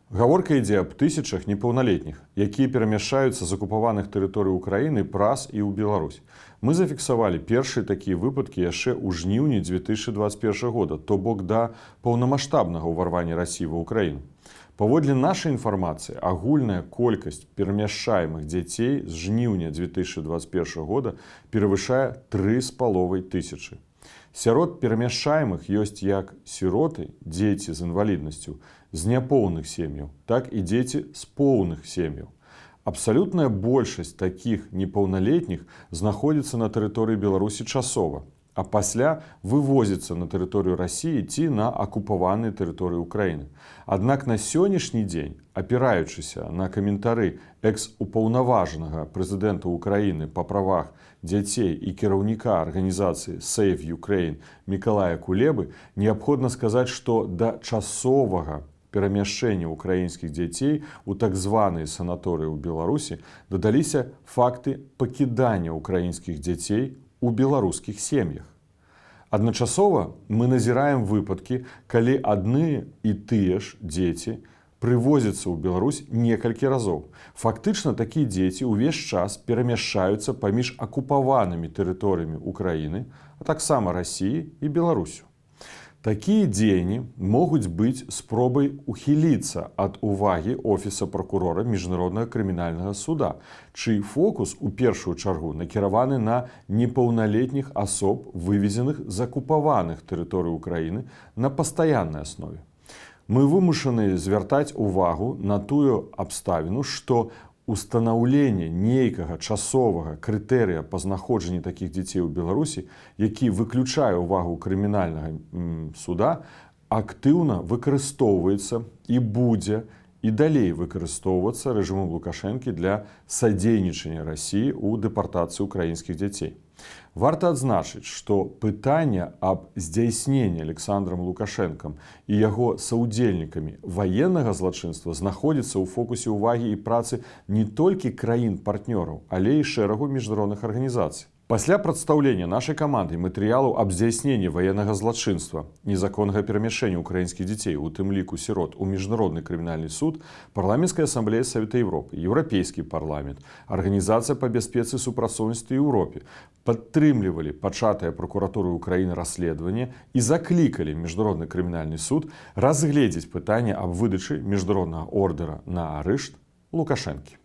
Гаворка ідзе аб тысячах непаўналетніх, якія перамяшчаюцца з акупаваных тэрыторый Украіны праз і ў Беларусь. Мы зафіксавалі першыя такія выпадкі яшчэ ў жніўні 2021 года, то бок да паўнамасштабнага ўварвання Расіі ва Украіну. Паводле нашай інфармацыі, агульная колькасць перамяшчаемых дзяцей з жніўня 2021 года перавышае 3,5 тысячы. Сярод перамяшчаемых ёсць як сіроты, дзеці з інваліднасцю, з няпоўных сем'яў, так і дзеці з поўных сем'яў. Абсалютная большасць такіх непаўналетніх знаходзіцца на тэрыторыі Беларусі часова, а пасля вывозіцца на тэрыторыю Расіі ці на акупаваныя тэрыторыі Украіны. Аднак на сённяшні дзень, апіраючыся на каментары экс-упаўнаважанага прэзідэнта Украіны па правах дзяцей і кіраўніка арганізацыі Save Ukraine Мікалая Кулебы, неабходна сказаць, што да часовага перамяшчэння украінскіх дзяцей у так званыя санаторыі ў Беларусі дадаліся факты пакідання украінскіх дзяцей у беларускіх сем'ях. Адначасова мы назіраем выпадкі, калі адны і тыя ж дзеці прывозяцца ў Беларусь некалькі разоў. Фактычна такія дзеці ўвесь час перамяшчаюцца паміж акупаванымі тэрыторыямі Украіны, а таксама Расіі і Беларуссю. Такія дзеянні могуць быць спробай ухіліцца ад увагі офіса пракурора Міжнароднага крымінальнага суда, чый фокус у першую чаргу накіраваны на непаўналетніх асоб, вывезеных з акупаваных тэрыторый Украіны на пастаяннай аснове. Мы вымушаны звяртаць увагу на тую абставіну, што устанаўленне нейкага часовага крытэрыя па знаходжанні такіх дзяцей у Беларусі, які выключае ўвагу крымінальнага суда, актыўна выкарыстоўваецца і будзе і далей выкарыстоўвацца рэжымам Лукашэнкі для садзейнічання Расіі ў дэпартацыі украінскіх дзяцей. Варта адзначыць, што пытанне аб здзяйсненні Александром Лукашэнкам і яго саўдзельнікамі ваеннага злачынства знаходзіцца ў фокусе ўвагі і працы не толькі краін-партнёраў, але і шэрагу міжнародных арганізацый. Пасля прадстаўлення нашай камандай матэрыялаў аб здзяйсненні ваеннага злачынства, незаконнага перамяшчэння украінскіх дзяцей, у тым ліку сірот, у Міжнародны крымінальны суд, Парламенцкая асамблея Савета Еўропы, Еўрапейскі парламент, Арганізацыя па бяспецы і супрацоўніцтве Еўропе падтрымлівалі пачатае пракуратурай Украіны расследаванне і заклікалі Міжнародны крымінальны суд разгледзець пытанне аб выдачы міжнароднага ордэра на арышт Лукашэнкі.